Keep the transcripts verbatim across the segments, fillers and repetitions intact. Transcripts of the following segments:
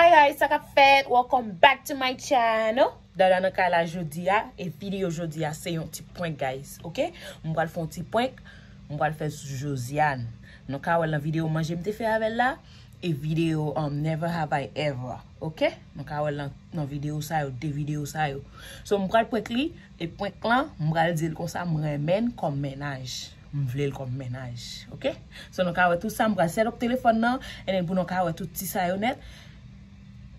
Guys, sa k ap fèt? Welcome back to my channel. Dada nan kay la jodi a, e videyo jodi a se yon ti prank, guys, ok? M pral fè yon ti prank, m pral fè sou Josiane. Nou ka wè l nan videyo manje m te fè avè l la, e videyo, um, Never Have I Ever, ok? Nou ka wè l nan, nan videyo sa yo, de videyo sa yo. So, m pral prank li, e prank lan, m pral di l konsa, m renmen l kòm mennaj. M vle l kòm mennaj, ok? So, nou ka wè tout sa, m pral set up telefòn nan, and then pou nou ka wè tout ti sa yo nèt.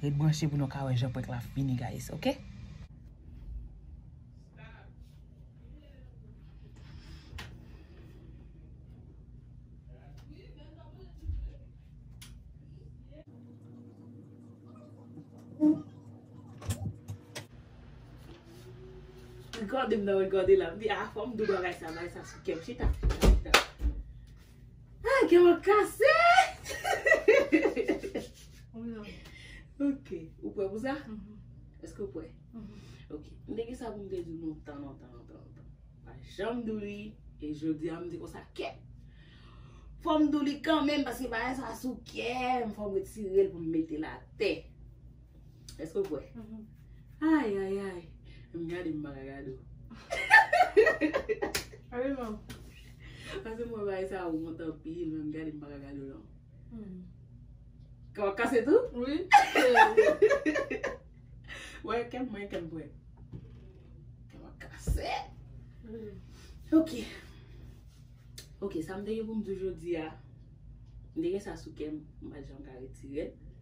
Ret branche pou nou ka wè jan prank la fini, guys, ok? Gade m nan, gade la. M di, ah, fò m di w bagay sa, bagay sa sou kè m. Chita, chita, chita. Ah, kè m ap kase! Wi, non. Ok, ou prè pou sa? Mhm. Èske ou prè? Mhm. Ok. M te gen sa pou m te di w lontan, lontan, lontan, lontan. Pa janm di w li, e jodi a m di konsa, kèt! Fò m di w li kanmenm, paske bagay sa sou kè m, fò m retire l pou m mete l atè. Èske w prè? Mhm. Ay, ay, ay. M gade m pa ka gade w. Vreman. Paske m wè bagay sa wont anpil, men m gade m pa ka gade w non. Hmm. Kè w ap kase tou? Wi. Wè, kè m mwen, kè m prè. Kè m ap kase. Hmm. Ok. Ok, sa m te gen pou m di w jodi a, m te gen sa sou kè m, m pa t janm ka retire l.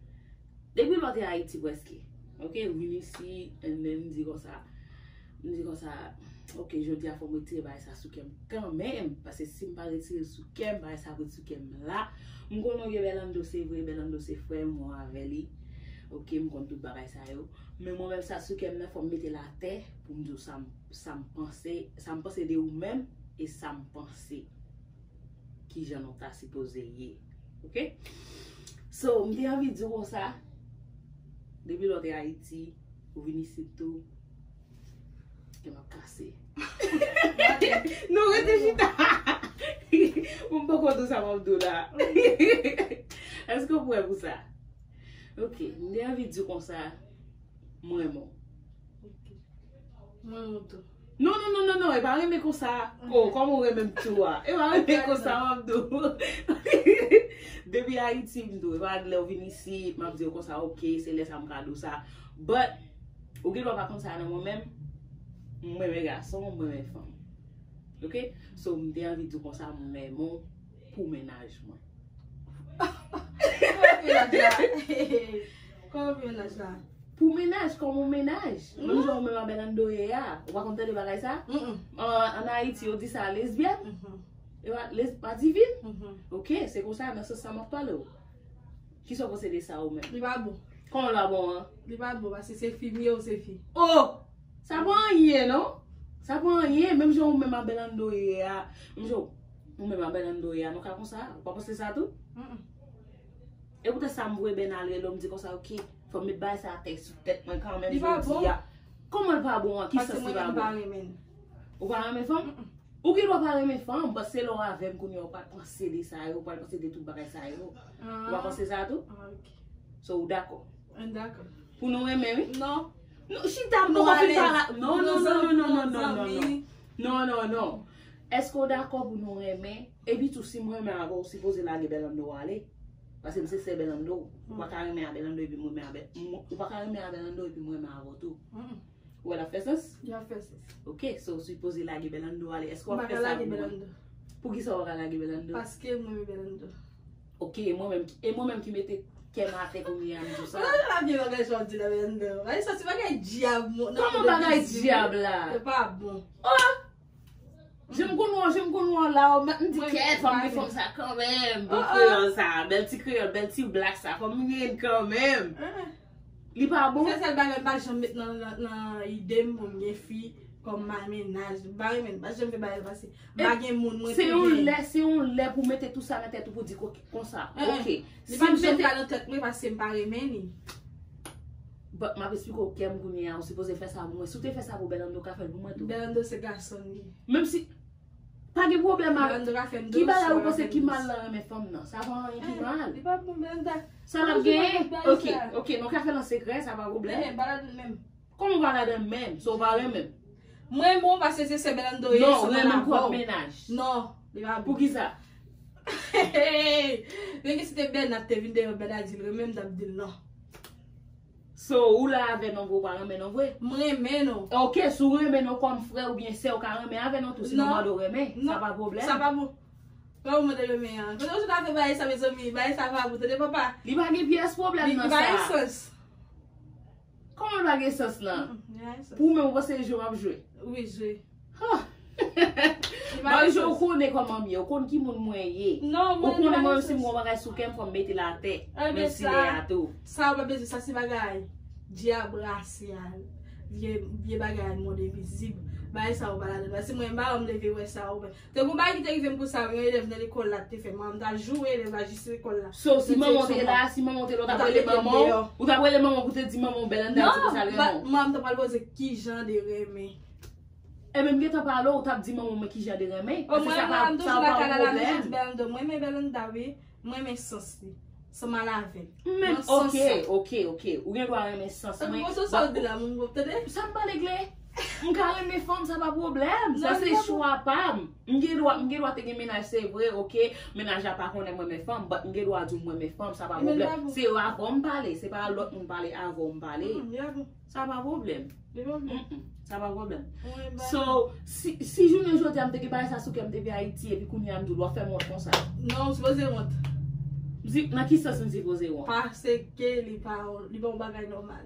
Depi lè w te Ayiti prèske. Ok, vin isi, and then m di konsa, m di konsa, ok, jodi a fò m retire bagay sa sou kè m kanmenm, paske si m pa retire l sou kè m, bagay sa ap ret sou kè m la. M konnen w gen Berlando, se vre, Berlando se frè m, mwen avè li. Ok, m konn tout bagay sa yo. Men mwen menm sa sou kè m nan, fò m mete l atè pou m di w sa m, sa m panse, sa m panse de ou menm, e sa m panse kijan nou ta sipoze ye. Ok? So, m te anvi di w konsa, depi lè w te Ayiti, ou vin isit tou, kè m ap kase. Non, rete chita. Bon, m poko di w sa m ap di w la. Èske w prè pou sa? Ok, m te anvi di w konsa, m renmen w. Ok. Mwen renmen w tou. Non, non, non, non, non, e pa renmen konsa. Oh, kòman w renmen m tou a? E pa renmen konsa, m ap di w. Depi Ayiti, m di w, e pa lè w vin isit, m ap di w konsa, ok, se lè sa m ka di w sa. But, ou gen dwa pa konn sa nan mwen menm, m renmen gason, m renmen fanm. Ok? So, m te anvi di w konsa, m renmen w pou mennaj mwen. Kòman mennaj la? Kòman mennaj la? Pou mennaj, kòman mennaj? Menm jan ou menm a Berlando ye a. Ou pa konn tande bagay sa? Mm-mm. An, an Ayiti, yo di sa lesbyèn. Mhm. E pa, les, pa divin? Mhm. Ok, se konsa, nan sans sa m ap pale w. Kisa w panse de sa ou menm? Li pa bon. Kòman l pa bon an? Li pa bon, paske se fi m ye, ou se fi. Oh! Sa pa anyen, non? Sa pa anyen, menm jan ou menm a Berlando ye a. Menm jan ou menm a Berlando ye a, nou ka konsa. Ou pa panse sa tou? Mm-mm. E poutèt sa m voye Bernard rele w, m di konsa, ok, fò m met bagay sa atè sou tèt mwen kanmenm jodi a. Kòman l pa bon an? Ki sans li pa bon? Paske mwen menm m pa renmen l. Ou pa renmen fanm? Mm-mm. Ou gen dwa pa renmen fanm, but se lè w avè m kounye a ou pa panse de sa yo, ou pa panse de tout bagay sa yo. Ou pa panse sa tou? Ah, ok. So, ou dakò? M dakò. Pou nou renmen, wi? Non. Non, chita, m poko fin pale. Non, non, non, non, non, non, non, non. Non, non, non. Èske w dakò pou nou renmen? Epi tou, si m renmen avè w, ou sipoze lage Berlando ale. Paske m se sè Berlando. Ou pa ka renmen a Berlando epi m renmen a Be-, m, ou pa ka renmen a Berlando epi m renmen avè w tou. Mm-mm. Ou wè l ap fè sans? Li ap fè sans. Ok, so ou sipoze lage Berlando ale. Èske w ap fè sa pou mwen? M pa ka lage Berlando. Poukisa w pa ka lage Berlando? Paske m renmen Berlando. Ok, e mwen menm ki, e mwen menm ki mete kè m atè kounye a, m di w sa. Ou pa la vye bagay sa w di la, Berlando. Bagay sa se bagay dyab, mon. Kòman bagay dyab la? Se pa bon. Oh! Jan m konn wè w, jan m konn wè w la, m di kèt, fò m gen fanm sa kanmenm. Bon kreyòl sa, bèl ti kreyòl, bèl ti blak sa, fò m gen l kanmenm. Li pa bon? Se sèl bagay m pa janm met nan, nan, nan ide m pou m gen fi kòm mennaj. M pa renmen, m pa janm fè bagay pase. M pa gen moun mwen te gen. Se yon lè, se yon lè pou mete tout sa nan tèt ou pou di konsa. Ok. Li pa janm ka nan tèt mwen paske m pa renmen li. But m ap esplike w kè m kounye a, ou sipoze fè sa pou mwen. Si w te fè sa pou Berlando, ou ka fè l pou mwen tou. Berlando se gason li. Menm si, Pa gen pwoblèm a. Ki bagay ou panse ki mal nan renmen fanm nan? Sa pa anyen ki mal. Li pa bon, Belinda. Sa l ap genyen? Ok, ok, nou ka fè l an sekrè, sa pa pwoblèm. Balad menm. Kòman w pa ladan menm? So w pa renmen m? Mwen renmen w paske se sè Bèlando ye. Non, renmen m pou ap mennaj. Non, li pa bon. Poukisa? Menm si te Bèna te vin devan Bèna di l renmen m, m t ap di l non. So, ou la avè non vre, ou pa renmen non vre? M renmen non. Ok, si w renmen non kòm frè oubyen sè, ou ka renmen avè non tou, sinon mande w renmen. Sa pa pwoblèm. Sa pa bon. Kòman w mande renmen an? Kote w sot avè bagay sa, mezanmi? Bagay sa pa bon, tande papa. Li pa gen pyès pwoblèm nan sa. Li pa gen sans. Kòman l pa gen sans lan? Pou mwen, ou panse jwe w ap jwe? Wi, jwe. Marie-Jo, ou konnen kòman m ye, ou konn ki moun mwen ye. Ou konnen mwen menm si m gen yon bagay sou kè m, fò m mete l atè. Men si lè a tou. Sa ou pa bezwen, sa se bagay dyab rase a. Vye, vye bagay mond envizib. Bagay sa ou pa ladan. Paske mwen, m pa janm leve wè sa ou. Te gon bagay ki te rive m konsa, yon elèv nan lekòl la te fè, manman m t al joure elèv la jis lekòl la. So, si manman w te la, si manman w te la, ou t ap rele manman w? Ou t ap rele manman w pou te di manman w Bèlanda di konsa l renmen w? Manman m t ap pral poze ki jan de renmen. Ebyen, m gentan pale w, ou t ap di manman w men ki jan de renmen. Paske sa pa, sa pa yon pwoblèm. Bèlanda, mwen renmen Bèlanda, wi. Mwen renmen sans li. Sanm al avè l. Men, ok, ok, ok. Ou gen dwa renmen sans mwen. Bon, se sa w di la, moun pwòp, tande? Sa m pa regle. M ka renmen fanm, sa pa pwoblèm. Sa se chwa pa m. M gen dwa, m gen dwa te gen mennaj, se vre, ok. Mennaj la pa konnen mwen renmen fanm, but m gen dwa di w mwen renmen fanm, sa pa pwoblèm. Se yo avan m pale, se pa lòt moun pale avan m pale. Sa pa pwoblèm. Li pa bon. Mm-mm, sa pa pwoblèm. So, si, si jounen jodi a m te gen bagay sa sou kè m depi Ayiti, epi kounye a m di w, w ap fè m wont konsa? Non, ou sipoze wont. M di, nan ki sans m sipoze wont? Paske li pa, li pa yon bagay nòmal.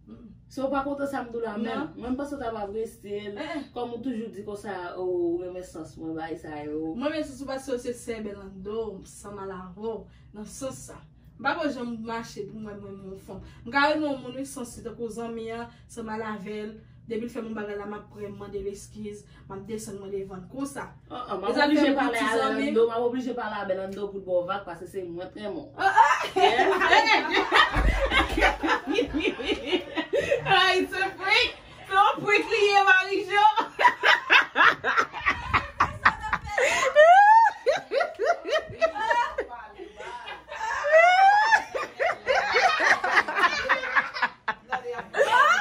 Mm-mm. Si w pa kontan sa m di w la menm, mwen m panse w ta va apresye l. Kòm ou toujou di konsa, ou renmen sans mwen, bagay sa yo. Mwen renmen sans ou paske w se sè Bèlando, m sanm al avè w nan sans sa. M pa ko janm mache pou mwen, mwen, mwen yon fanm. M ka renmen yon moun, wi, sansi tankou zanmi an, sanm al avè l. Depi l fè m yon bagay la, m ap pran, m mande l eskiz, m ap desann mwen devan l konsa. An, an, m ap oblije pale a Bèlando, m ap oblije pale a Bèlando pou l ba w vag, paske se mwen k renmen w. Ay, se freak! Se yon prank li ye, Marie-Jo.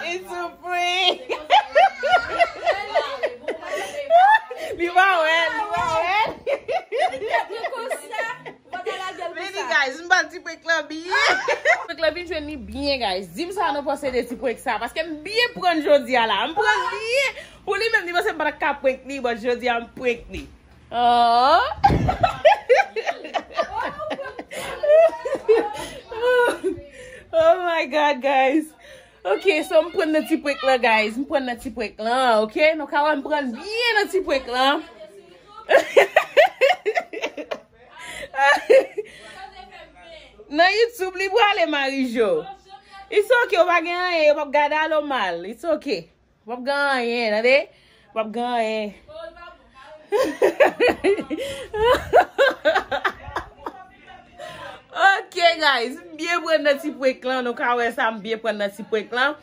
It's a prank. Li pa wè, li pa wè. Vini, guys, m ba l ti prank lan byen. Prank lan vin jwenn li byen, guys. Di m sa nou panse de ti prank sa. Paske m byen prann jodi a la. M prann byen. Pou li menm, li panse m pa t ka prank li, but jodi a m prank li. Oh. Oh my God, guys. Ok, so m prann nan ti prank lan, guys. M prann nan ti prank lan, ok? Nou ka wè m prann byen nan ti prank lan. Nan YouTube, li prale, Marie-Jo. It's ok, ou pa gen anyen, yo p ap gade a lo mal. It's ok. W ap gen anyen, tande? W ap gen anyen. Ok, guys, m byen prann nan ti prank lan. Nou ka wè sa, m byen prann nan ti prank lan.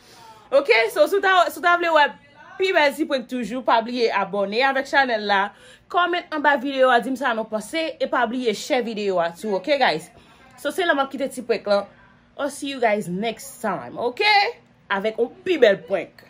Ok, so, si w ta, si w ta vle wè pi bèl ti prank toujou, pa bliye abòne avèk chanèl la. Comment anba videyo a, di m sa nou panse, e pa bliye share videyo a tou, ok, guys? So, se la m ap kite ti prank lan. I'll see you guys next time, ok? Avèk yon pi bèl prank.